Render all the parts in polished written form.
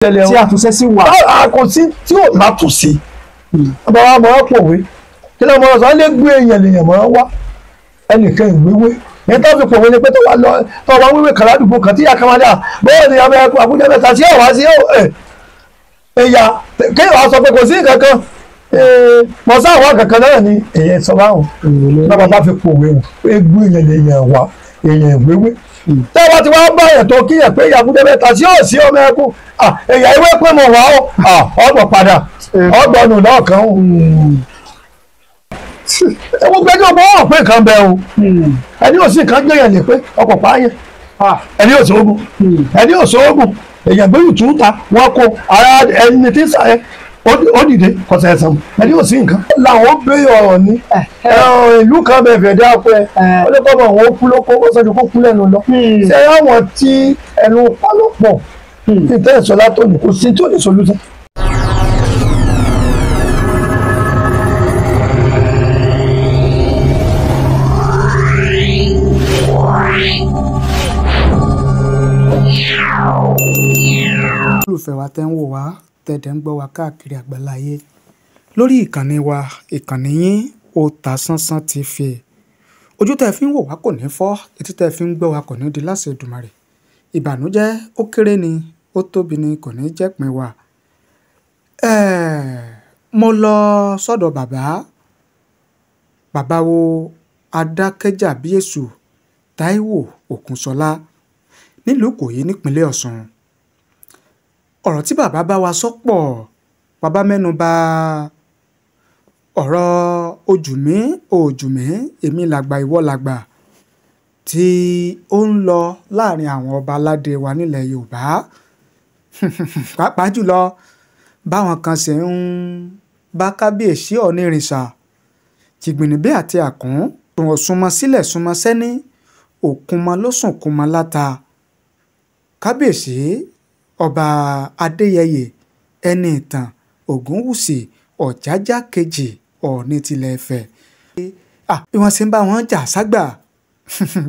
Tí àtúnṣe sí wà. Kò sí tí ò látúnṣe. Bàbá wa máa pòwe. Kí ló máa sọ? Lè gbé èèyàn lèèyàn máa wá. Ẹnìkan ìwéwé. Ní tó fi pòwe ni pé tó wà lọ tó wà wíwé kan ládùúgbò kan tí ìyá kan máa dà. Bóyá ni ọmọ ẹkọ àbújá mẹ́ta sí ọ̀wá sí ẹ̀yà kéèyàn wá sọ pé kò sí nǹkan kan. Mọ̀sá àwọn kankan náà ni èèyàn sọ báwọn. Bàbá bá fi pòwe wọn. Egbò èèyàn lèèyàn wá èèyàn ìwéwé. Tẹ́ wá ti wá bá èèyàn tó kíyàn pé ìyá àbújá mẹ́ta sí òsì ọmọ ẹkún. Èèyàn ìwé pé mo wà ó ọgbọ̀n padà ọgbọ̀nù náà kan ó. Ewu gbẹ́jọ́ bọ́ ọ̀ pé nǹkan bẹ o. Ẹni ò sí nǹkan gbẹ̀yàn lè pé ọkọ̀ pààyàn. Ẹni ò sóògùn. Ẹni ò sóògùn. Èèyàn gbẹ́yù tún ta wọn kó ara ẹni tí ń sàyẹ ó dìde kọsẹ̀ ẹ̀sán. Ẹni ò sí nǹkan. Làwọn bẹ ọ̀rọ̀ ní ìlú kan bẹ fẹ̀dẹ́ àpẹ olùkọ́ àwọn ó kú lóko ó sọ ju kó kú lẹ́nu lọ. Ṣé àwọn tí ẹnu pálọ̀pọ̀ ìtẹ́ ìsọlá tó ní kò sí tí ò ní solúsàn. Olùfẹ́ wa tẹ́ ń wò wá tẹ̀dẹ̀ ń gbọ́ wá káàkiri àgbáláyé lórí ìkànnì wa ìkànnì yín Otasansan TV. Ojú tẹ́ fi ń wò wá kò ní fọ́, etí tẹ́ fi ń gbọ́ wá kò ní di láṣẹ Èdùmàrè. Ìbànújẹ́ ó kéré ni ó tóbi ni kò ní jẹ́ pin wa. Mo lọ sọ́dọ̀ bàbá bàbá wo Adákẹ́jà bí Èṣù Táíwò Òkúnṣọlá nílùú Ìkòyí nípínlẹ̀ Ọ̀ṣun. Ọ̀rọ̀ tí bàbá bá wa sọ pọ̀, bàbá mẹ́nu bà ọ̀rọ̀ ojúmí ojúmí èmi làgbà ìwọ làgbà tí ó ń lọ láàrin àwọn ọba aládé wa nílẹ̀ Yorùbá. Pàápàá jùlọ báwọn kan ṣe ń bá kábíyèsí Ọ̀nìrìnsà Jìgbìnìbí àti Àkún súnmọ́ sílẹ̀ súnmọ́ sẹ́ni òkun mọ́ ló sùn kún mọ́ láta. Kábíyèsí Ọba Adéyẹyè ẹni ìtàn Ògúnwùsì Ọ̀jájá kejì Ọ̀ọ̀ni tilẹ̀ Ifẹ̀. Bí wọ́n ṣe ń bá wọn jà ságbà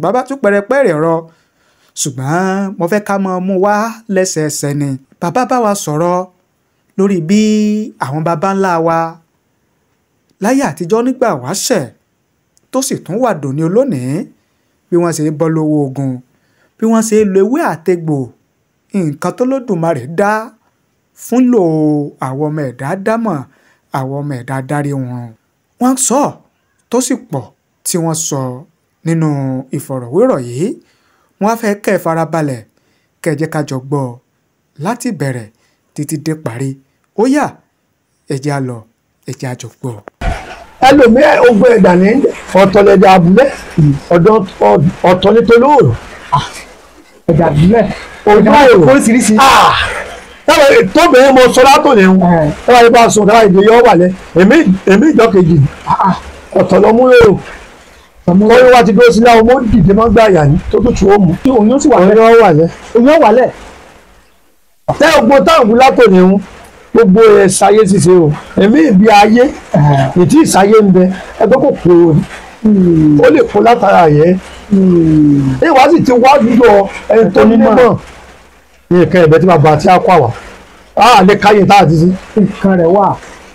bàbá tún pẹrẹpẹrẹ ọ̀rọ̀, ṣùgbọ́n mo fẹ́ ká mọ mú wá lẹ́sẹẹsẹ ni. Bàbá bá wa sọ̀rọ̀ lórí bí àwọn baba ńlá wa láyé àtijọ́ nígbà wáṣẹ̀ tó sì tún wà dòní olónìí bí wọ́n ṣe bọ́ lọ́wọ́ ogun, bí wọ́n ṣe lo ewé àtegbò nǹkan tó lódùmarè dá fún lò àwọn ọmọ ẹ̀dá dámọ̀ àwọn ọmọ ẹ̀dá dárí wọn. Wọ́n sọ tó sì pọ̀ tí wọ́n sọ nínú ìfọ̀rọ̀wérọ̀ yìí. Wọ́n á fẹ́ kẹ́ ẹ farabalẹ̀ kẹ́ ẹ jẹ́ ká jọ gbọ́ láti bẹ̀rẹ̀ títí dé parí. Ó yá, ẹ jẹ́ á lọ, ẹ jẹ́ á jọ gbọ́. Ẹlòmíì ogun ẹ̀dà ní ọ̀tọ̀lẹ̀dà abúlé ọ̀tọ̀ ní tolóòrò. Ẹ̀dà abúlé olóòrò oríṣiríṣi. Tóbìnrin mo sọ látòní ń tọ́lá yìí bá sùn tọ́lá yìí yọ wà lẹ èmi ìjọ kejì ọ̀tọ̀ lọ mú lérò. Kọ́yọ́ wá ti dúró sí láwọn ọmọ dìde mọ́ gbà yà ní tó tutù ó mú. Òun yóò sì wà lẹ. Òun yóò wà lẹ. Òun yóò wà lẹ. Tẹ́ ògbó táwọn wú látòní ń gbogbo ẹ̀ ṣayé ṣiṣẹ́ o. Èmi ìbí ayé ìtí ìṣayé ń bẹ ẹgbẹ́ kò kúrò ní. Ó lè kó látara yẹ. Ìwà sì ti wá jùlọ ẹni tó nímọ̀. Ní nǹkan ẹ̀bẹ̀ tí bàbá àti akọ àwà. A lè káyè tá a ti sí. Nǹkan rẹ̀ wà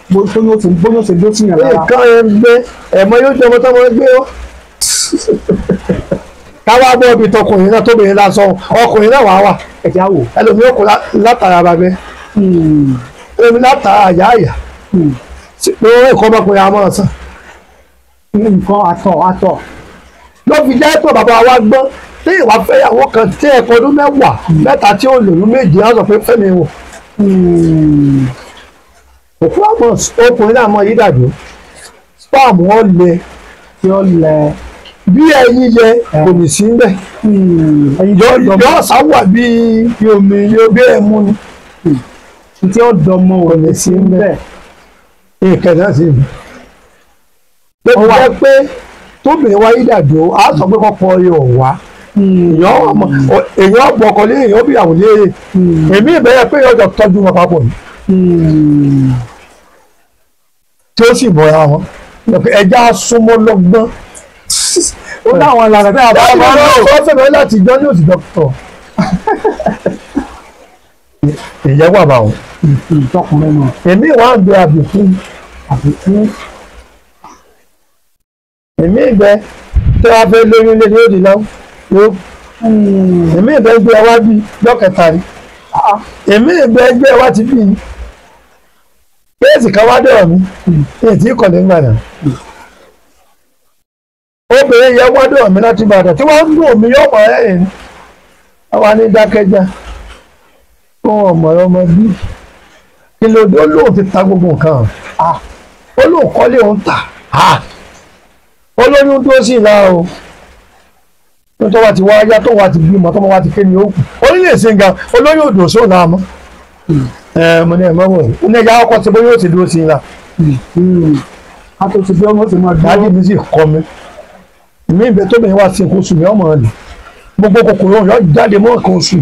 bóyá ó ti dó síyàn lára. Nǹkan ẹ̀ ń gbé ẹ̀mọ́ yóò jẹ́ ọmọ tó máa ń gbé ó. Káwá bọ́ ibi tọkùnrin náà tóbìnrin lásán ọkùnrin náà wàá wà. Ẹ̀jẹ̀ á wò. Ẹlòmíì kò látara bàbẹ́. Ẹlòmíì látara àyà àyà. Lórí ẹ̀kọ́ ọmọkùnrin àmọ́ ọ̀sán. Nǹkan àtọ̀ àtọ̀. Ló fi jẹ́ pé bàbá wa gbọ́n tí ìwà fẹ́yàwó kan tí ẹ̀kọ́ ọdún mẹ́wàá mẹ́ta tí ó lòlú méje á sọ pé fẹ́mi wò. Òkú àmọ́ ọkùnrin náà mọ yí dàbí spam wọn lẹ tí ó lẹ bí ẹyin yẹ kò ní sí mbẹ. Yọ sáwà bí omi bí ẹmu ni. Tí ó dọmọ kò ní sí mbẹ. Nǹkan náà sì ń bẹ. Ló fi jẹ́ pé tóbìnrin wáyé dàdó á sọ pé kọ́kọ́ yóò wá. Èèyàn ọ̀pọ̀ ọkọ lé èèyàn bí àwọn léèrè. Èmi ìbẹ̀rẹ̀ pé ọjọ́ tọ́jú wọn papọ̀ ni. Tí ó sì bọ̀ra wọn. Ẹja súnmọ́ lọ́gbọ́n. Ó láwọn ìlànà tí a bá máa ń lò. Ó fẹ́ mi láti jọ́ ní òsì dọ́kítọ̀. Ìyẹn wà bá wọn. Tọkùnrin náà. Èmi wà ń bẹ àbùkù. Àbùkù. Èmi ìgbẹ́ tí wọ́n fẹ́ lóyún lé ní òdì náà. Èmi ìgbẹ́ gbé wá bí lọ́kẹta ni. Èmi ìgbẹ́ gbé wá ti bí. Kéèsì kan wá dọ̀rọ̀ mi. Èyí tí kò lè ń gbàdàn. Obìnrin yẹn wá dọ̀rọ̀ mi láti Ìbàdàn tí wọ́n ń dùn mí yóò mọ̀ ẹ́ ní. Àwa ní dákẹ́já. Fún ọmọ ọmọ bí. Kí ló dé? Ó lóun ti ta gbogbo nǹkan. Ó lóun kọ́lé òun tà. Olóyún tó sì la o. Tó wá ti wá yá tó wá ti bímọ tó wá ti ké ní òkú. Ó ní lè ṣe nǹkan olóyún òdò sóun náà mọ́. Mo ní ẹ̀ mọ́ wọ̀ ní ẹja ọkọ̀ tí bóyá ó ti dúró sí i la. A tó ti bí ọmọ ti máa dúró. Dájú mi sì kọ́ mi. Èmi ìbẹ́ tó bẹ̀rẹ̀ wá sí nǹkan oṣù mi ọmọ rẹ̀. Gbogbo kòkòrò yọ jáde mọ́ nǹkan oṣù.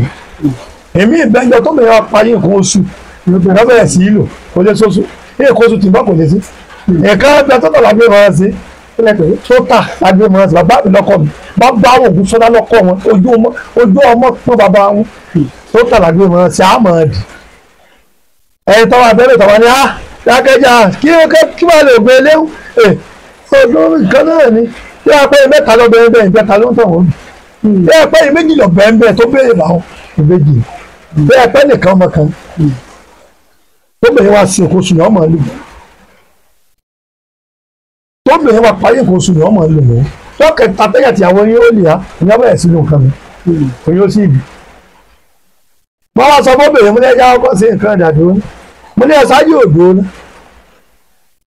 Èmi ìbẹ́ yọ tó bẹ̀rẹ̀ wá parí nǹkan oṣù. Lọ bẹ̀rẹ̀ sí í lò kò lè soso. Nǹkan oṣù tì bá kò lè sí. Ẹ̀ka ẹgbẹ́ tó tọ̀lá gbé máa ṣe. Tó tà lágbé máa ṣe bàbá mi lọ́kọ mi. Bàbá ògùn sọ́dá lọ́kọ wọn. Ojú ọmọ pọ́n bàbá wọn. Tó tà lágbé máa ṣe àmọ́ dì. Ẹni tọ́wọ́ abẹ́rẹ́ tọ́wọ́ ni á dákẹ́jà kí wàá lè gbé léwu ọdún nǹkan náà ni bí a pẹ́ mẹ́ta lọ bẹ́ẹ̀ bẹ́ẹ̀ ìbẹ́ta ló ń tọ̀ wọ́n bí a pẹ́ méjì lọ bẹ́ẹ̀ bẹ́ẹ̀ tó béèrè làwọn ìbejì bí a pẹ́ nìkan ọmọ kan tó bẹ̀rẹ̀ wá sí nǹkan oṣù yẹn ọmọ lò tó bẹ̀rẹ̀ wá parí nǹkan oṣù yẹn ọmọ lò mọ́ tó kẹta tẹ́yà tí àwọn yóò lè ha ìyá bẹ̀rẹ̀ sí nǹkan mi òun yóò sì bì. Wọ́n wá sọ fún bẹ̀rẹ̀ mo ní ẹja ọkọ̀ sí nǹkan ìdàdúró mo ní ẹ̀sán yóò dúró ná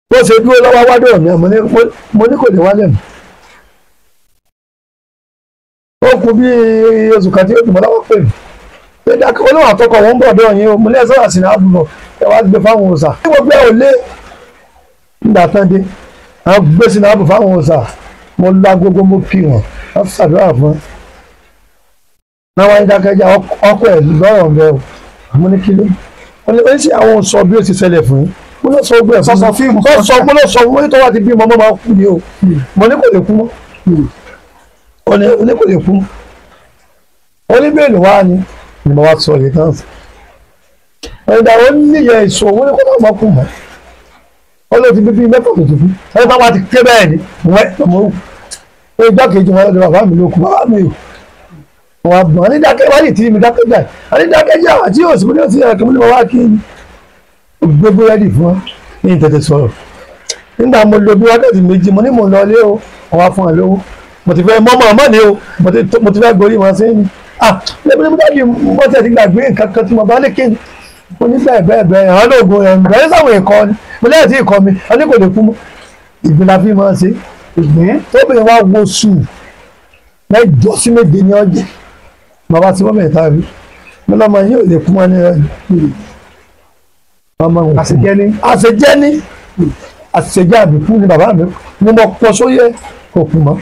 bó ṣe dúró lọ́wọ́ wádùn ọ̀mí mo ní kò lè wálẹ̀ mọ́. Ó kù bí oṣù kan tí ó dùn mọ́ lọ́wọ́ pè mí pé dákẹ́ olóhùn àtọkọ̀ wọn ń bọ̀ dọ̀ yín o mo ní ẹ̀sán àṣìlẹ̀ àṣìlẹ̀ àbùbọ̀ ẹ wá gbé fáwọn òòṣà. Ní gbogbo ẹ̀ ò lé nígbà tán dé àwọn gbé sínú àbù fáwọn òòṣà mo la gbogbo mo kí wọn wọn ṣàdúrà fún wọn. Náà wáyé dákẹ́jà ọkọ̀ ẹ̀ lọ́rọ̀ ń bẹ o mo ní kí ló ó ní sí àwọn sọ bí ó ti ṣẹlẹ̀ fún yín mo lọ sọ gbẹ Sọsọ fíìmù. sọ mo lọ sọ mo ní tó wá ti bí mo máa kú ni o mo ní kò lè kú mọ́ ó ní kò lè kú mọ́ ó ní bẹ́ẹ̀ ló wá ni ni mo wá sọ yìí tán sí ẹ̀dá ó ní ìyẹn èso owó ní kó má kú mọ́ ó ló ti bí bí mẹ́fà tó ti kú ẹni bá wá ti ké bẹ́ẹ̀ ni mo ó ìjọ kejì wọn lọ́dọ̀ bàbá mi ló kú bàbá mi ò wọn gbọ́n ní dákẹ́ wá lè tí mi dákẹ́ jà ní dákẹ́ jà àti yóò sì mú ní òsì yàrá kí mo ní mo wá kí n gbé búrẹ́dì fún ọ ní tètè sọ̀rọ̀ nígbà mo lo bí wákàtí méjì mo ní mo lọ ilé o wọn wá fún ẹ lówó mo ti fẹ́ mọ́mọ́ ọmọ ni o mo ti fẹ́ gorí wọn sí ni ah lẹ́bi níbi dájú mo ti gbàgbé nǹkan kan tí mo bá lékè ni mo ní bẹ́ẹ̀ bẹ́ẹ̀ bẹ́ẹ̀ àwọn olóògùn ẹ̀ ń bẹ̀rẹ̀ sáwọn ẹ̀kọ́ ni mo lẹ́yìn tí ìkọ́ mi a ní kò lè kú mọ́ ìgbín la fi máa ṣe Ìgbín. tóbìnrin wa wo sùn mẹ́jọ sí méje ní ọjẹ́ bàbá tí wọ́n mẹ́ta rí mo lọ́mọ yín ò lè kú mọ́ ní ẹ̀ ọmọ òkú Àṣejẹ́ ní. àṣejẹ́ ní àṣejẹ́ àbíkú ni bàbá mi ni mo pọ̀ sóyè kò kú mọ́.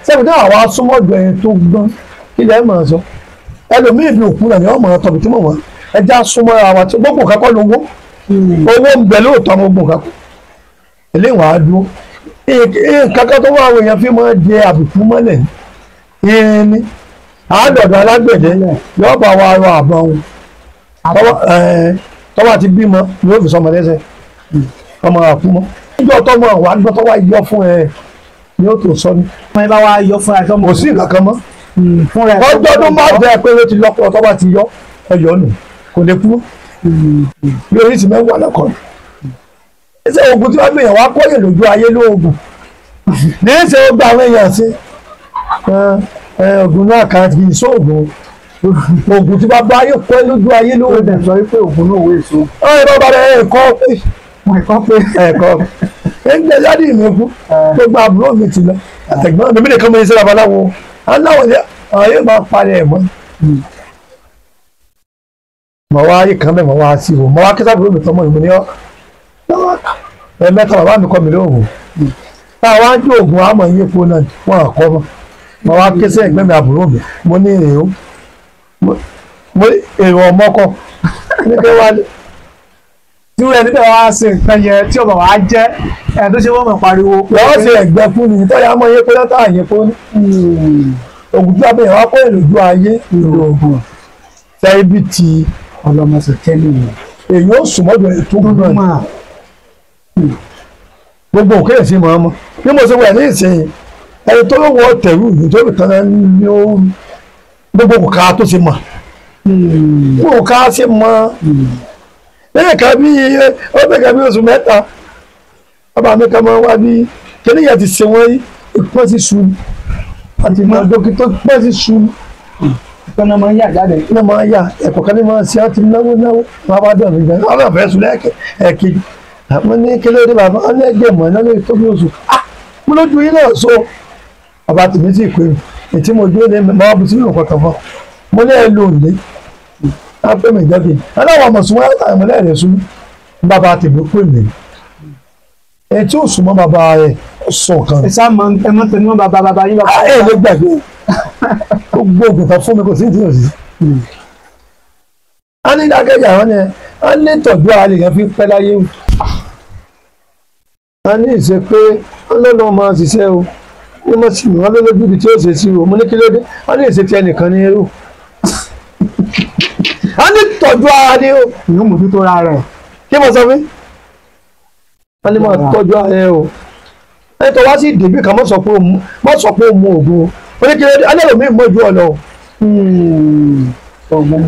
Sẹ́mi náà àwa súnmọ́dọ̀ ẹni tó gbọ́n kí lẹ́ mọ̀ ọ́ sọ ẹlòmíì bí òkú náà ni wọ́n mọ̀ ọ́ tọ̀bí tí mò ń wọ́n ẹja súnmọ́ ara wa tí gbogbo nǹkan kọ́ lówó owó ń bẹ lóòótọ́ gbogbo nǹkan kọ́ eléyìí wàá dúró nǹkan kan tó wà àwọn èèyàn fi máa jẹ àbùkù mọ́lẹ̀ irin ni àádọ́dọ̀ alágbẹ̀dẹ yóò bá wa rọ àbọ̀ wọn tọ́wọ́ ti bímọ yóò fi sọmọ lẹ́sẹ̀ ọmọ àkú mọ́ níjọ́ tọ́mọ wà gbọ́ tọ́wọ́ yọ fún ẹ ni ó tó sọ ní Wọ́n bá wá yọ fúnra ẹ̀ tọ́mọ. kò sí nǹkan kan mọ́ Fúnra ẹ̀. ọjọ́ tó má jẹ́ pé ó ti lọ́pọ̀ tọ́wọ́ ti yọ ẹyọ nù kò lè kú mọ́ bí oríṣi mẹ́wàá lọ́kọ̀ ṣé oògùn tí wọ́n gbìyànjú wá kọ́yè lójú ayé lóògùn ní í ṣe ó gba àwọn èèyàn sí oògùn náà kan kì í sóògùn oògùn tí bàbá ayé kọ́ lójú ayé Ó lóògùn. dẹ̀ sọ wípé ògùn náà wé èso. Ọ̀rẹ́ bàbá rẹ̀ ẹ̀kọ́ pé Wọ́n ẹ̀kọ́ pé. ẹ̀kọ́ ẹ̀ńgbẹ́ dádì mi kú gbogbo àbúrò mi ti lọ àtẹ̀gbọ́n mi nìkan mo ní sí babaláwo aláwọ̀ ni àwọn yóò máa parẹ́ ẹ̀ mọ́. Mọ̀ wá ayé kan bẹ́ẹ̀ mọ̀ wá sí o mọ̀ wá kí sábúrò mi tọmọ ìmọ̀ ní ọ́ ẹ̀mẹ́ta bàbá mi kọ́ mi lóògùn táwa ń jó oògùn àmọ̀ yín epo náà wọ́n àkọ́ mọ́ mọ̀ wá ké sí ẹ̀gbẹ́ mi àbúrò mi mo ní èrò mo ní èrò ọmọkọ ní kí wá lé Tí wọ́n ẹni bẹ́ẹ̀ wá ṣe nǹkan yẹn tí ọba wa jẹ́ ẹ̀ tó ṣe wọ́n mọ̀ pariwo. lọ́wọ́ sí ẹ̀gbẹ́ fún mi tọ́jà mọ́ yín epo látà yín epo ní oògùn tí wọ́n bẹ̀rẹ̀ wá kọ́ èrò ojú ayé ìlú oògùn Sẹ́yìn ti ọlọ́mọsẹ̀ tẹ́lẹ̀ yẹn. Èyí ó sùn mọ́jọ ètò gbọ́n gbogbo òkè èsì mọ́ ọmọ bí mo ṣe wà ní ìsìn ẹni tó lówó tẹ̀rù ìlú tó lè tán ní ó gbogbo kò ká tó ṣe mọ̀ kò ká ṣe mọ̀ lẹ́yìn kan bí ó bẹ̀ kan bí oṣù mẹ́ta bàbá mi kan máa wá bí kíníyà ti ṣe wọ́n ìpọ́n sí su àti ìmọ̀ dókítà pọ́n sí su tọ́nà máa ń yà jáde. Ní máa yà ẹ̀kọ́ kan ní máa ṣe á ti náwó náwó máa bá dọ̀ mí gan ọ́n náà fẹ́ sùn lẹ́ẹ̀kẹ́ ẹ̀kejì àmọ́ ní kílódé dé bàbá ọ́n lẹ́gbẹ̀ẹ́ mọ̀ náà lórí tó bí oṣù ah mo lójú yín náà so bàbá tèmi sì pé ètí mo dúró ní máa bu sínú nǹkan kan fún mo ní ẹ lò ní á pè mí jáde aláwọ̀ ọmọ sùn wọ́n àtàwọn ọmọlẹ́rẹ̀ sùn bàbá tèmi pè mí ẹ tí ó sùn mọ́ bàbá rẹ̀ sọ kan. Ẹ sá mọ ẹ mọ tẹnu mọ́ bàbá bàbá yín bàbá. Ẹ lè gbàgbé gbogbo oògùn kan fún mi kò sí ìdí òsì. A ní dákẹ́jà wọn ni a ní ìtọ́jú ara lèèyàn fi pẹ́ láyé o. A ní ìṣe pé ọlọ́run máa ṣiṣẹ́ o ní mo sì wọ́n lé lójú ibi tí ó ṣe sí o mo ní kí ló dé a ní ìṣe ti ẹnìkan ní irú. A ní ìtọ́jú ara ni o. Ìyóò mójútó ra rẹ̀. Kí mo sọ fún a ní máa tọ́jú ara ẹ o. Ẹni tó wá sí ìdèbí kan mọ́ sọ pé ó mu oògùn o ó ní kí ló dé alẹ́ òmí mọ́jú ọ̀nà o.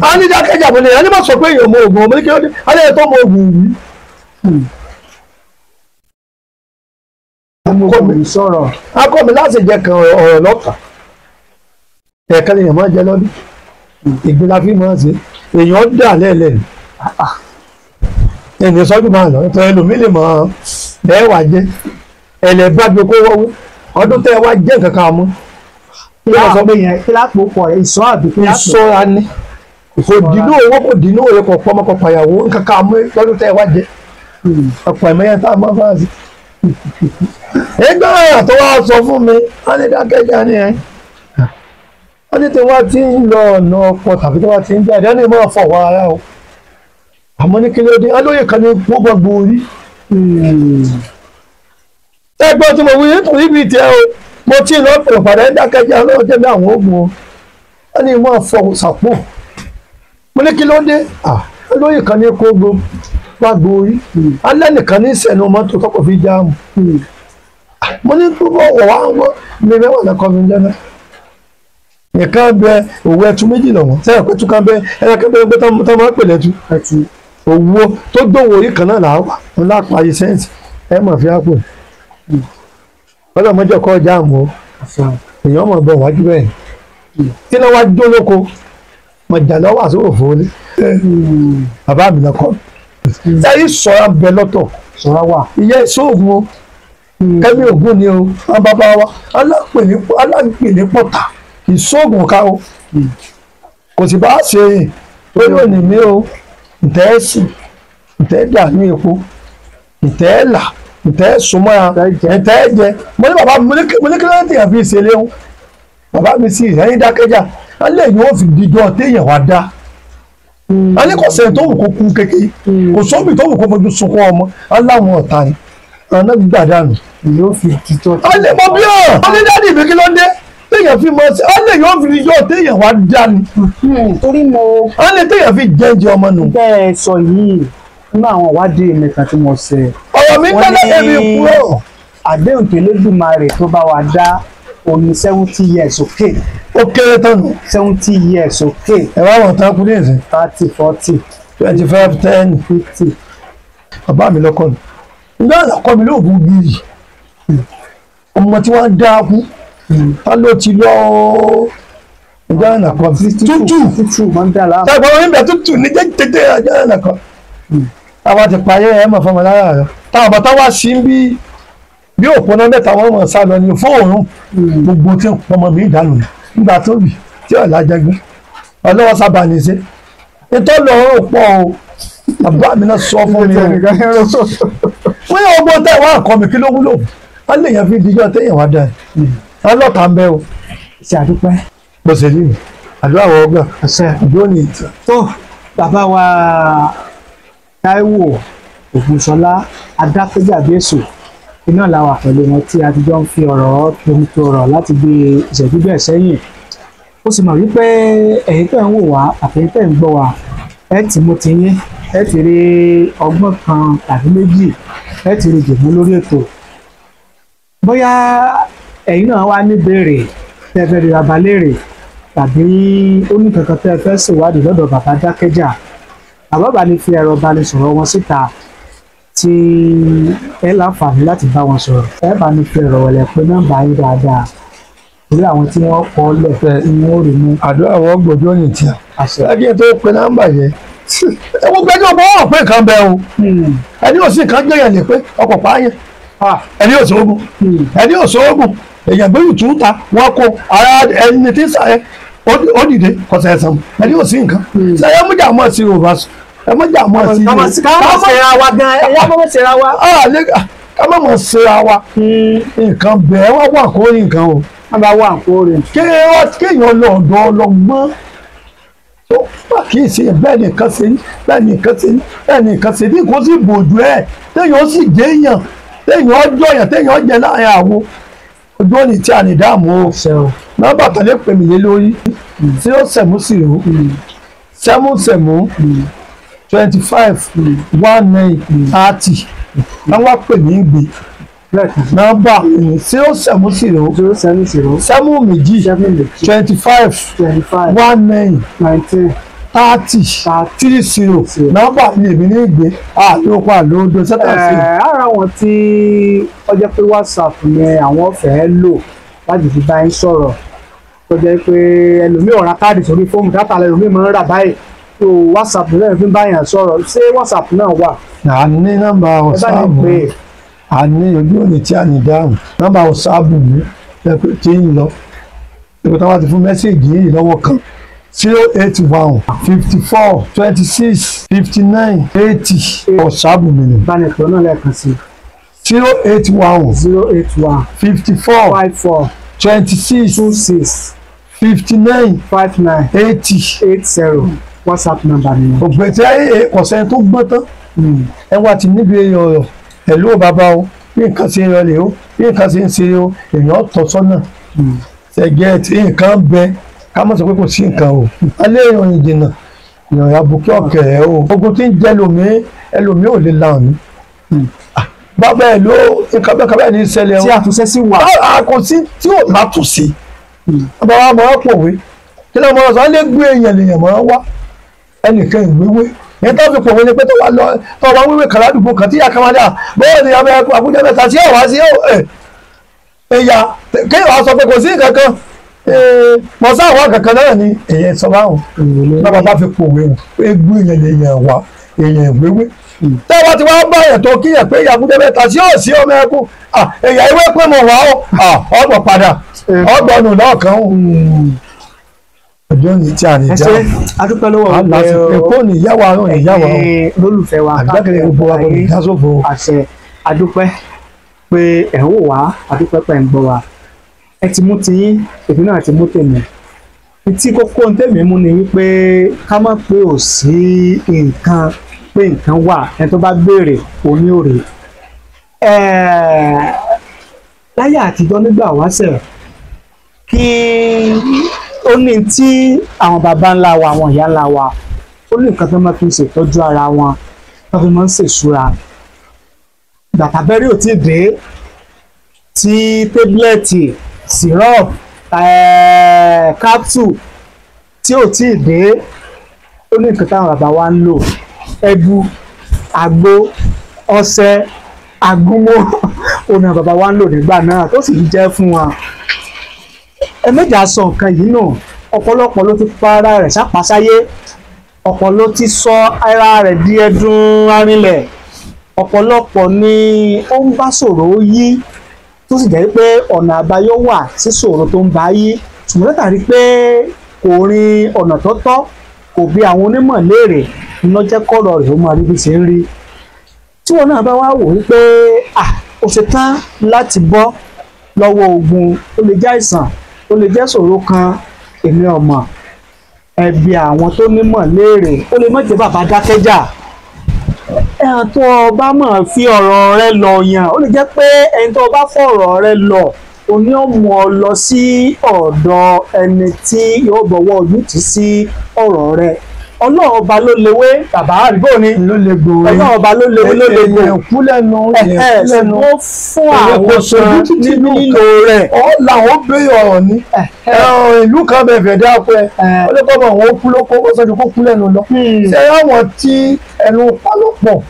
A ní dákẹ́jà mo ní a ní má sọ pé èèyàn mọ oògùn o mo ní kí ló dé alẹ́ tó mọ oògùn yìí. Akọ mi láti jẹ kan ọ̀rọ̀ lọ́kàn ẹ̀ẹ̀kan lèèyàn máa jẹ lọ́dún ìgbín la fi máa ṣe èèyàn dà lẹ́ẹ̀lẹ́ ẹ̀ẹ́dẹ̀ sọ́jú máa lọ nítorí ẹlòmí lè mọ̀ ẹ́ wà jẹ́ ẹ̀lẹ́ bá gbé kó wọ́wọ́ ọdún tẹ́ ẹ wá jẹ́ nǹkan kan mọ́. Kí lápò pọ̀ ìsọ́ àbí kí lápò. Ìsọ́ra ni kò dínú owó kò dínú òye kò pọ́ ọmọkọ̀ pàyàwó nǹkan kan mọ́ lọ́dún tẹ́ ẹ wá jẹ́ ọ̀pọ̀ ẹ̀mẹ́yẹ tá a máa bá a sí. Ẹgbẹ́ tó wá sọ fún mi wọ́n ní dákẹ́jà ni ẹ̀ wọ́n ní tí wọ́n ti ń lọ ọ̀nà ọkọ̀ tàbí tí wọ́n ti ń jáde wọ́n ní mọ́ fọ̀wọ́ ara o àmọ́ ní kí ló dé alóye kan ní gbogbo orí. Ẹgbẹ́ tí mo wí nítorí bíi tiẹ̀ o mo tí ì lọ pè padà ń dákẹ́jẹ́ ọlọ́run jẹ́ bí àwọn oògùn o wọ́n ní wọ́n fọ sàpò mo ní kí ló dé olóyè kan ní kó gbogbo orí alẹ́ nìkan ní sẹ̀nu mọ́tò tọkọ̀ fi jáàmù mo ní kó bọ̀ wọ̀ wá wọ́ mi mẹ́wàá lọ́kọ́ mi jẹ́ náà nìkan bẹ òwú ẹtu méjì lọ́wọ́ sẹ́yìn pé túkan bẹ ẹ̀rẹ́kẹ́ bẹ pé tọ́ máa pè lẹ́tu òwú tó dòwò orí kan náà làá wà ńlá parí sẹ́ǹsì ẹ̀ mọ̀ fi àpò ọlọ́mọjọ́ kọ́ jáàmù o èèyàn mọ̀ bọ̀ wájú bẹ́ẹ̀ kí ló wá jó lóko mọ̀jà lọ́wọ́ àsòwò fòólé bàbá mi lọ́kọ́ sẹ́yìn sọ̀rọ̀ bẹ lọ́tọ̀ Sọ̀rọ̀ wà. Ìyẹn ìṣòògùn o kẹ́mi ògùn ni o wọn bàbá wa alápèlé pọ̀tà ìṣòògùn ká o kò sì bá ṣe é lórí òní mi o ǹtẹ́ ẹ̀sìn ǹtẹ́ dà ní epo ǹtẹ́ ẹ̀là ǹtẹ́ súnmọ́ra ǹtẹ́ jẹ mo ní bàbá mo ní kí ló ń tèèyàn fi ṣe léwu bàbá mi sì ẹ̀yìn dákẹ́jà alẹ́ yìí wọ́n fi dídọ́ téèyàn wá dá alẹ́ kò sẹ́yìn tó wù kó kú kékeré kò sóbì tó wù kó fojú sunkún ọmọ aláwọn ọ̀tá ni ọ̀nà gbàdánù. Yóò fi dídọ́. Alẹ́ mọ bí ọ̀ alẹ́ dáàdì mi kí ló dé téèyàn fi mọ sí alẹ́ yóò fi dídọ́ téèyàn wá dá ni. Torí mo. Alẹ́ téèyàn fi jẹ́ǹjẹ ọmọ nù. Bẹ́ẹ̀ sọ yìí nínú àwọn ìwádìí mi kan tí mo ṣe. Ọ̀rọ̀ mi tẹ́lẹ̀ mi kúrò. Àdéhùn tó Elédùmarè tó bá wa dá oní 70 years òkè. Ó kéré tán nù. 70 years òkè. Ẹ wá wọ̀n tán kú ní ìsìn. 30, 40. 25, 10. 50. Bàbá mi lọ́kọ mi. Ǹjẹ́ àlọ́kọ mi lóògùn gírì? Ọmọ tí wọ́n ń dá kú. Ta ló ti lọ ǹjẹ́ àlọ́kọ mi? Tútù. Tútù máa ń dà láàmú. Ṣàgbọ́n wọn ń bẹ̀ tútù ní jẹ́jẹ́jẹ́ ǹjẹ́ àlọ́kọ. Táwa ti parí ẹ̀ mọ̀ fọmọ lára rẹ̀. Táwọn bàtà wá sí bí bí òpónà mẹ́ta wọn mọ̀ sá lọ ní fóònù gbogbo tí ọmọ mi dànù nígbà tó bì tí ọ̀la jẹgbẹ́ ọlọ́wọ́ sábà ní ṣe ètò ọlọ́run pọ̀ o bàbá mi náà sọ fún mi o wọ́n yóò gbọ́ tẹ́ wọ́n àkọ́ mi kí ló wúlò wọ́n lè yàn fi dijọ́ téèyàn wá dá ẹ̀ ọlọ́ta ń bẹ́ o. Ṣe àdúpẹ́. Bó ṣe rí mi àdúrà wọ ọgbà ìdó ní ìtàn. Tó bàbá wa Táíwò Ògúnṣọlá Adákẹ́jàbíèsù iná la wà pẹ̀lú wọn tí a ti jọ ń fi ọ̀rọ̀ tómi tó rọ̀ láti bí ìṣẹ́jú bẹ́ẹ̀ sẹ́yìn. Ó sì mọ̀ wípé ẹ̀yin tẹ́ ń wò wá àtẹ̀yin tẹ́ ń gbọ́ wá, ẹ ti mú ti yín, ẹ ti rí ọgbọ́n kan tàbí méjì, ẹ ti rí jùmọ̀ lórí ètò. Bóyá ẹ̀yin náà wá ní béèrè tẹ́ fẹ́ rí bàbá léèrè tàbí ó ní kankan tẹ́ fẹ́ ṣèwádìí lọ́dọ̀ bàbá Dákẹ́jà, bàbá bá ní fi ẹ̀rọ ìbánisọ̀rọ̀ wọn síta tí ẹ láǹfààní láti bá wọn sọ̀rọ̀. Ẹ bá ní fi ẹ̀rọ wẹ̀lẹ̀ pé nọ́mbà yín dáadáa torí àwọn tí wọ́n kọ́ lẹ̀ tí wọ́n rí mú. Àdúrà wọn gbọ́dọ̀ ní tíya. Àṣẹ. Ẹ kí n tó pe nọ́mbà yẹn. Ẹ wọ́n gbẹ́jọ́ bọ́ wọ́n pé nǹkan bẹ́ẹ̀ o. Ẹni ò sí nǹkan gbẹ̀yàn lè pé ọkọ̀ pààyàn. Ẹni ò sóògùn. Ẹni ò sóògùn. Èèyàn gbẹ́yù tún ta wọ́n kó ara ẹni tí ń sàyẹ ó dìde kọsẹ̀ ẹ̀sán. Ẹni ò sí nǹkan. Ṣé ẹ mú jà mọ́ sí Yorùbá? Ẹ mú jà mọ́ sí Yorùbá. Ká má ṣera wa gan. Ẹ yá mọ́ ṣera wa. Ká má mọ̀ ṣera wa. Nǹkan bẹ́ẹ̀ wá wà kó ní nǹkan o. Wọ́n bá wà kó rè. Kéèyàn lọ ọ̀dọ̀ ọlọ́gbọ́n tó pàkíyèsí bẹ́ẹ̀ nìkan ṣe ní bẹ́ẹ̀ nìkan ṣe ní bẹ́ẹ̀ nìkan ṣe ní kó sì bòjú ẹ̀ téèyàn sì jẹ́ èèyàn téèyàn ọjọ́ èèyàn téèyàn jẹ láàrin àwo ojú òní tí a ní dáàmú o. Nọ́mbà tàlẹ́ pè mí lé lórí 070 77 25 19 30 wọ́n wá pè mí gbé. Nọ́mbà 070 070 7 25 19 30 30. Nọ́mbà mi èmi ní ìgbé àlòkọ àlòdò sẹ́tà sí. Ara wọn tí ó jẹ́ pé WhatsApp ni àwọn fẹ́ẹ́ lò láti fi bá yín sọ̀rọ̀, tó jẹ́ pé ẹlòmíì ò ra káàdì sórí fóònù, dátà ẹlòmíì máa ń rà báyìí, tó WhatsApp náà fi ń bá yàn sọ̀rọ̀. Ṣé WhatsApp náà wà? À ní nọ́mbà WhatsApp, a ní ojú òní tí a ní dáhùn. Nọ́mbà WhatsApp mi tí ń lọ ìgbà tí wọ́n ti fún mẹ́sẹ̀gì yìí lọ́wọ́ kan 081 54 26 59 80 WhatsApp mi ni. Bánẹ̀tọ̀ náà lẹ́ẹ̀kan sí. 081 081 54 54 26 26 59 59 80 80 WhatsApp number ni. Ògbẹ́ tí ọ̀sẹ̀ tó gbọ́n tán ẹ wá ti níbi ọ̀rọ̀ ẹ̀ ló bàbá o, bí nǹkan ṣe ń rọlẹ̀ o, bí nǹkan ṣe ń ṣe o, èèyàn tọ́ sọ́nà ṣẹ̀gẹ́ tí nǹkan bẹ ká má sọ pé kò sí nǹkan o. Alẹ́ ìròyìn jìnnà ìròyìn àbùkẹ́ ọ̀kẹ́rẹ́ o. Ogun tí ń jẹ́ ẹlòmíì ò lè la ọ̀nì. Bàbá ẹ̀ ló nǹkan bẹ́ẹ̀ kábẹ́ẹ̀ ní ìṣẹ̀lẹ̀ o. Tí àtúnṣe sì wà. Kò sí tí ò látúnṣe. Bàbá wa mọ̀ ọ́ pòwe. Kí ló mọ̀ ọ́ sọ? Lè gbé èèyàn lèèyàn mọ̀ ọ́ wá. Ẹnìkan ìgbéwé. Ìyẹn tó fi pòwe ni pé tó wà lọ tó wà wíwé kan ládùúgbò kan tí ìyá kan máa dà bóyá ni abẹ́ àkújẹ́ mẹ́ta sí ọ̀wá sí ẹ̀yà kéèyàn wá sọ pé kò sí nǹkan kan mọ̀sá àwọn kankan náà ni èyàn sọ báwọn bàbá bá fi pòwe egbò èèyàn lèèyàn wá èèyàn ìwéwé tẹ́ wá ti wá bá èèyàn tó kíyàn pé ìyá àkújẹ́ mẹ́ta sí òsì ọmọ ẹkún èèyàn ìwé pé mo wà ó ọgbọ̀n padà ọgbọ̀n nù lọ́ọ̀kan ọjọ́ ní tí a ní já adúpẹ́ lọ́wọ́ èkó ní ìyáwó àrùn ìyáwó lólùfẹ́ wa àgbẹ̀kẹ̀lẹ̀ gbogbo wa kò ní já sófo. Àṣẹ, adúpẹ́ pé ẹ̀ ń wò wá, adúpẹ́ pé ẹ̀ ń gbọ́ wa. Ẹ ti mú tiyín, èmi náà ti mú tèmi. Tí kókó ń tèmi mú ni wípé ká má pé ò sí nǹkan, pé nǹkan wà, ẹni tó bá béèrè òní òrè. Láyé àtijọ́ nígbà wáṣẹ̀ kí ó ní tí àwọn baba ńlá wa, àwọn ìyá ńlá wa, ó ní nǹkan tó máa fi ń ṣètọ́jú ara wọn, tó fi máa ń ṣèṣúra. Bàtà bẹ́rẹ̀ ò tí ì dé tí tébúlẹ̀tì, syrup, capsule tí ò tí ì dé, ó ní nǹkan táwọn bàbá wa ń lò, ẹbu, àgbo, ọṣẹ, àgúnmọ́, òun náà bàbá wa ń lò nígbà náà tó sì ń jẹ́ fún wa. Ẹ méjì á sọ nǹkan yìí nù, ọ̀pọ̀lọpọ̀ ló ti pa ara rẹ̀ sápasáyé, ọ̀pọ̀ ló ti sọ ara rẹ̀ di ẹdun arinlẹ̀, ọ̀pọ̀lọpọ̀ ni ó ń bá ṣòro yí tó sì jẹ́ pé ọ̀nà àbáyọ wà sí ṣòro tó ń bá yí, ṣùgbọ́n látàrí pé kò rin ọ̀nà tó tọ́, kò bi àwọn onímọ̀ léèrè, iná jẹ́ kọ́rọ̀ rẹ̀ ó máa rí bí ṣe ń rí. Tí wọn náà bá wá wò wípé ó ṣe tán láti bọ́ lọ́wọ́ ogun, ó lè jẹ́ àìsàn, ó lè jẹ́ ṣòro kan, èmi ọmọ ẹbí àwọn tó nímọ̀ léèrè, ó lè má jẹ́ bàbá Dákẹ́jà. Ẹ̀hàn tó o bá mọ̀ fi ọ̀rọ̀ rẹ lọ yàn, ó lè jẹ́ pé ẹni tó o bá fọ̀rọ̀ rẹ lọ Oní ọmọ ọ lọ sí ọ̀dọ̀ ẹni tí yóò bọ̀wọ̀ ojútùú sí ọ̀rọ̀ rẹ̀. Ọlọ́run ọba ló lewé bàbá àdúgbò ni ló lè gbòòrò. Ọlọ́run ọba ló lewé ló lè gbòòrò. Èèyàn kú lẹ́nu, èèyàn kú lẹ́nu. Ṣùgbọ́n fún àwọn kan ní lílo rẹ̀. Ọ làwọn béèrè ọ̀rọ̀ ni. Ìlú kan bẹ̀ fẹ̀ dáko ẹ̀. Ó lè kọ́ bọ̀ wọ́n kú lóko, ó sọ ju kó kú lẹ́nu lọ. Ṣé àwọn tí ẹnu pálọ̀pọ̀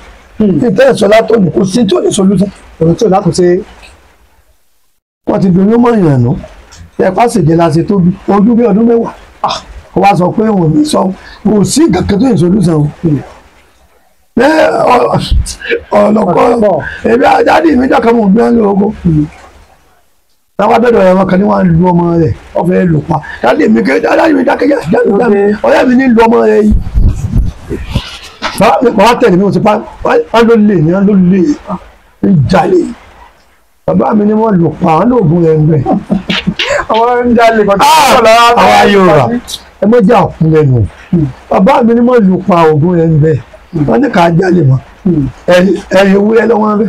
ìtẹ́ ìsọ̀lá tó ní kò sí tí ò ní solúsàn. Òun tí ò látúnṣe. Wọ́n ti doyún mọ́ ìrànà. Ẹ pàṣẹjẹ la ṣe tóbi ojú bí ọdún mẹ́wàá. Ó wá sọ pé òun ní sọ kò sí kankan tó yẹ solúsàn o. Ọ̀lọ́kọ́ èmi àjáde mi jọ́kan mò ń gbé lóko. Táwa bẹ̀rẹ̀ ọ̀rẹ́ wọn kan ní wọ́n á lu ọmọ rẹ̀ wọ́n fẹ́ lù pa. Jáde mi ké jáde mi dákẹ́jà jáde mi ọ̀rẹ́ mi ní lu ọmọ rẹ̀ yìí. Bàbá tẹ̀lé mi mo ti pa wọ́n ló lè ní wọ́n ló lè ń jalè. Bàbá mi ní wọ́n lù pa wọ́n lóògùn rẹ̀ ń bẹ̀. Àwọn ń jalè kọjá àwa Yorùbá ẹ mọ jẹ́ àkún lẹ́nu. Bàbá mi ní wọ́n lù pa ògùn rẹ̀ ń bẹ̀. Wọ́n ní ká jalè mọ́. Ẹ̀yìn ewúrẹ́ lọ́wọ́ bẹ́.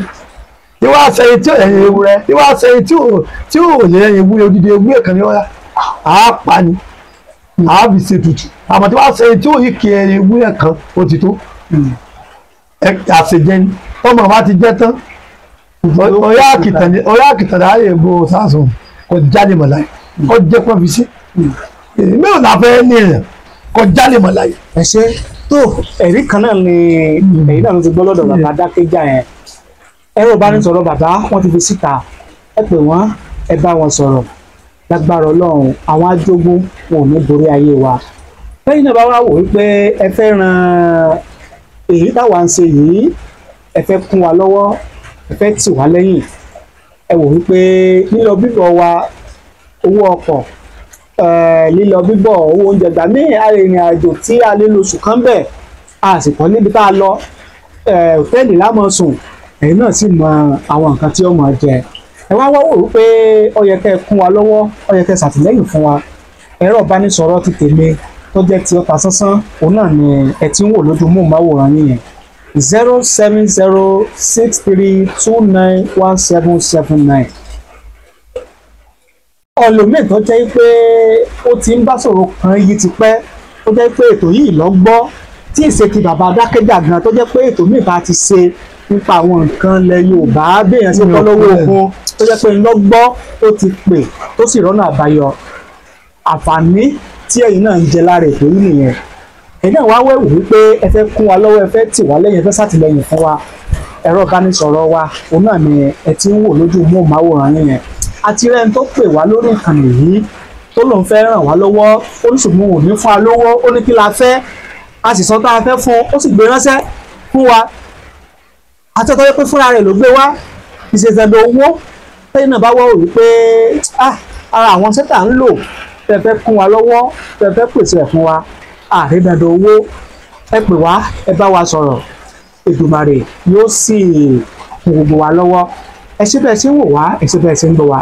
Ìwà sẹ́yìn tí ẹ̀yìn ewúrẹ́ ìwà sẹ́yìn tí ò lè ẹ̀yìn ewúrẹ́ odidi ewúrẹ́ kan ní ọ̀la. Àá pa ni àá fi ṣe tutù. Àmọ́ tí wàá sẹ́yìn tí ò yí kí ẹ̀yìn ewúrẹ́ kan ó ti tó. Àṣejẹ ni ọmọ wa ti jẹ tán. Ọ̀yá àkìtàn láàyè bo sásùn kò jáde mọ̀ láyé kò jẹ́ pọ́n fi sí. Mi ò náà fẹ́ ní èèyàn kò jáde mọ̀ láyé. Ẹ ṣe tó ẹ̀rí kan náà ni èyí náà ló ti gbọ́ lọ́dọ̀ bàbá Dákéjà yẹn. Ẹ̀rọ ìbánisọ̀rọ̀ bàbá wọ́n ti fi síta, ẹ pè wọ́n, ẹ bá wọn sọ̀rọ̀. Lágbára Ọlọ́run àwọn ajógún wọn ò ní borí ayé wa. Lẹ́yìn náà bá wá wò wípé ẹ fẹ́ ran èyí táwa ń ṣe yìí, ẹ fẹ́ kún wa lọ́wọ́, ẹ fẹ́ tì wá lẹ́yìn. Ẹ wò wípé lílọ bíbọ̀ wa, owó ọkọ̀, lílọ bíbọ̀, owó oúnjẹ gbà ní arìnrìn àjò tí a lè lo oṣù kan bẹ̀, a sì kọ́ níbi tá a lọ, hòtẹ́ẹ̀lì lámọ̀ sùn, ẹ̀yin náà sì mọ àwọn nǹkan tí ó mọ̀ jẹ. Ẹ wá wò wípé ó yẹ kẹ́ ẹ kún wa lọ́wọ́, ó yẹ kẹ́ ẹ ṣàtìlẹ́yìn fún wa. Ẹ̀rọ ìbánisọ̀rọ̀ ti tèmi tó jẹ́ ti Ọ̀tàsánsán, òun náà ni ẹ ti ń wò lójú móhùnmáwòrán yín yẹn. 07063291779. Ọlọ́mìn tó jẹ́ pé ó ti ń bá sọ̀rọ̀ kan yìí ti pẹ́, tó jẹ́ pé ètò yìí lọ gbọ́, tí ìṣe ti bàbá Dákéjà gan, tó jẹ́ pé ètò míì bá ti ṣe nípa àwọn nǹkan ilẹ̀ Yorùbá béèyàn ṣe bọ́ lọ́wọ́ ogun, tó jẹ́ pé ńlọ gbọ́, ó ti pè, tó sì rọ́nà àbáyọ. Àǹfààní tí ẹ̀yin náà ń jẹ lára ètò yìí nìyẹn. Ẹ̀yin náà wá wẹ̀wò wípé ẹ fẹ́ kún wa lọ́wọ́, ẹ fẹ́ tì wá lẹ́yìn, ẹ fẹ́ ṣàtìlẹ́yìn fún wa. Ẹ̀rọ ìbánisọ̀rọ̀ wa òun náà ni ẹ ti ń wò lójú móhùnmáwòrán yín yẹn. Àti rẹ́ni tó pè wá lórí ìkànnì yìí tó lòun fẹ́ ràn wá lọ́wọ́, ó ní ṣùgbọ́n òun ò ní fún wa lówó, ó ní kí la fẹ́, a sì sọ tá a fẹ́ fún un, ó sì gbé ránṣẹ́ fún wa. Àti ọ̀tọ̀ pé fúnra rẹ̀ ló gbé wá, ìṣẹ̀ṣẹ̀dọ̀ owó. Tẹ́yìn náà bá wọ́ òwú pé ara àwọn sẹ́tà ń lò, tẹ́ fẹ́ kún wa lọ́wọ́, tẹ́ fẹ́ pèsè ẹ̀ fún wa, àrídàdọ̀ owó, ẹ pè wá, ẹ bá wa sọ̀rọ̀. Èdùmàrè yóò sì kún gbogbo wa lọ́wọ́. Ẹ ṣé bẹ́ẹ̀ ṣe ń wò wá, ẹ ṣé bẹ́ẹ̀ ṣe ń gbọ́ wá.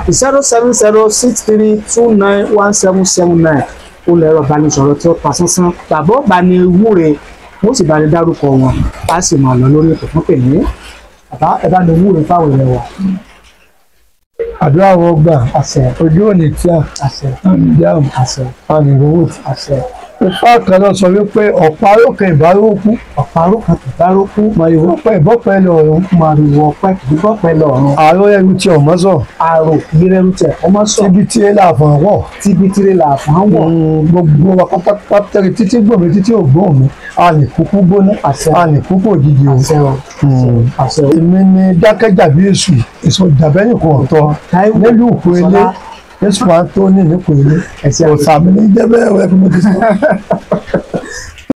07063291779 ó lẹ́rọ ìbánisọ̀rọ̀ tí ó ta sánsán. Bàbá ọba ni wúre, wọ́n sì bá ní dárúkọ wọn, a sì máa lọ lórí ètò fún pèmí. Bàbá ẹ bá ní wúre fáwọn èèyàn wa. Àdúrà wọn gbà, Àṣẹ. ojú òní tí a Àṣẹ. àmì dáhùn, Àṣẹ. àmì ìrówó tí. Àṣẹ. Ifá kan náà sọ wípé ọ̀pá arókè ìbárókú, Ọ̀pá arókan ìbárókú, màrìwò ọ̀pẹ ìbọ́pẹ lọ́run, màrìwò ọ̀pẹ ìbọ́pẹ lọ́run, àrò ẹrù tí ọ̀mọ́ sọ, àrò ìrẹ́rù tẹ̀ ọmọ sọ, síbi tí ẹ láàfọ̀n wọ̀. tíbi tíre là fún wọ̀. Gbogbo wa pátápátá títí gbòmí títí ògbóhùn mi, a lè kúkú gbóná, Àṣẹ. a lè kúkú òjijì o. Àṣẹ o. Àṣẹ o. Èmi ni Dákẹ́jà bí èṣù, èso ìjàbẹ́yìn kò ọ̀tọ̀, Táíwò nílùú Ìkòyélé, Ṣọlá. Jésù wa tó ní nípò ilé. Ẹ ṣé. Ọ̀sà mi ní jẹ́ bẹ́ẹ̀ wẹ́ fún mi ti sọ.